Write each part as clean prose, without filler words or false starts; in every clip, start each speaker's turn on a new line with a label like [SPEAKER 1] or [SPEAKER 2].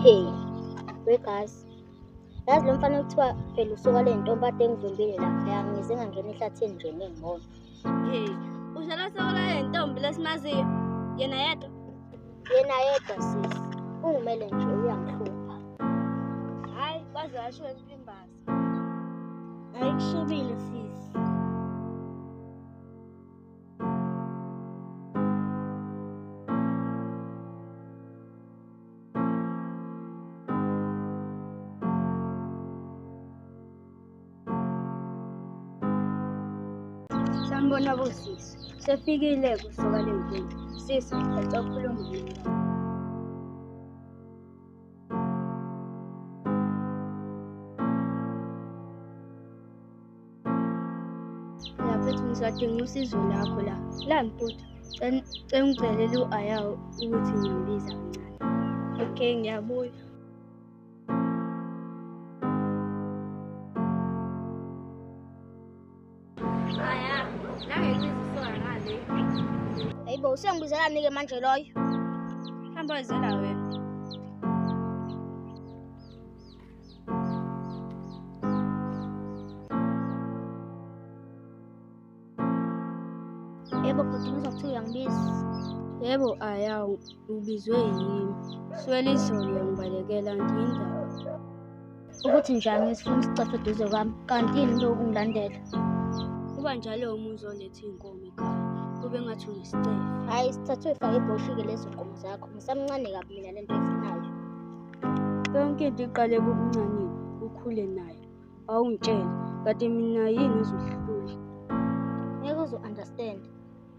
[SPEAKER 1] Hey, wegazi. Yazi lo mfana kuthiwa phela usuka le ntombi ade engivimbile laphaya ngize ngangena ehlathini nje ngingibona.
[SPEAKER 2] Hey, usho soka le ntombi lesimaziyo. Yena yedwa.
[SPEAKER 1] Yena yedwa sisi. Ungimele nje uyangihlupha.
[SPEAKER 2] Hayi, kwaze washo empimbaza. Hayi kushubile sisi. Sanibona bosisi. Sefikile kusuka le ntombi. Sisi, ngicela ukukhuluma nawe. Laphethu ngisadinga usizo lakho la. La mputa. Cela ungicelele u-Aya ukuthi ngiyambiza kancane. Okay, ngiyabuya. Aya, la ngikubiza ngale.
[SPEAKER 1] Hayibo, usengibizelani-ke manje loyo?
[SPEAKER 2] Hamba uyozela wena.
[SPEAKER 1] Yebo bhuti, ngizwa kuthiwa uyangibiza.
[SPEAKER 2] Yebo Aya, ubizwe yimi. Swela izolo uyangibalekela ngiyindaba.
[SPEAKER 1] Ukuthi nje angisifuni isicefe eduze kwami, kanti yini into yokungilandela?
[SPEAKER 2] Kuba njalo uma uzoletha iy'nkomo ekhaya, kube ngathi unesicefe.
[SPEAKER 1] Hhayi, sithathe uyifake ebhoshi-ke lezo nkomo zakho. Ngisamncane kabi mina lento oyifunayo.
[SPEAKER 2] Yonke into iqale ebuncaneni, ukhule nayo. Awungitshele, kanti mina yini uzohlula?
[SPEAKER 1] Ngeke uze u-understand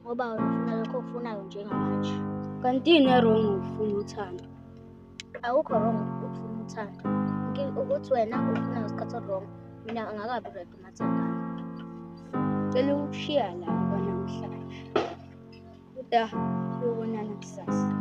[SPEAKER 1] ngoba wena ufuna lokho okufunayo njengamanje.
[SPEAKER 2] Kanti yini e-wrong ngokufuna uthando?
[SPEAKER 1] Akukho wrong ukufuna uthando. Ukuthi wena ufuna ngesikhathi wrong, mina angakabi ready umathandana.
[SPEAKER 2] Cela ukushiya la kwanamhlanje. Kuda, siyobonana kusasa.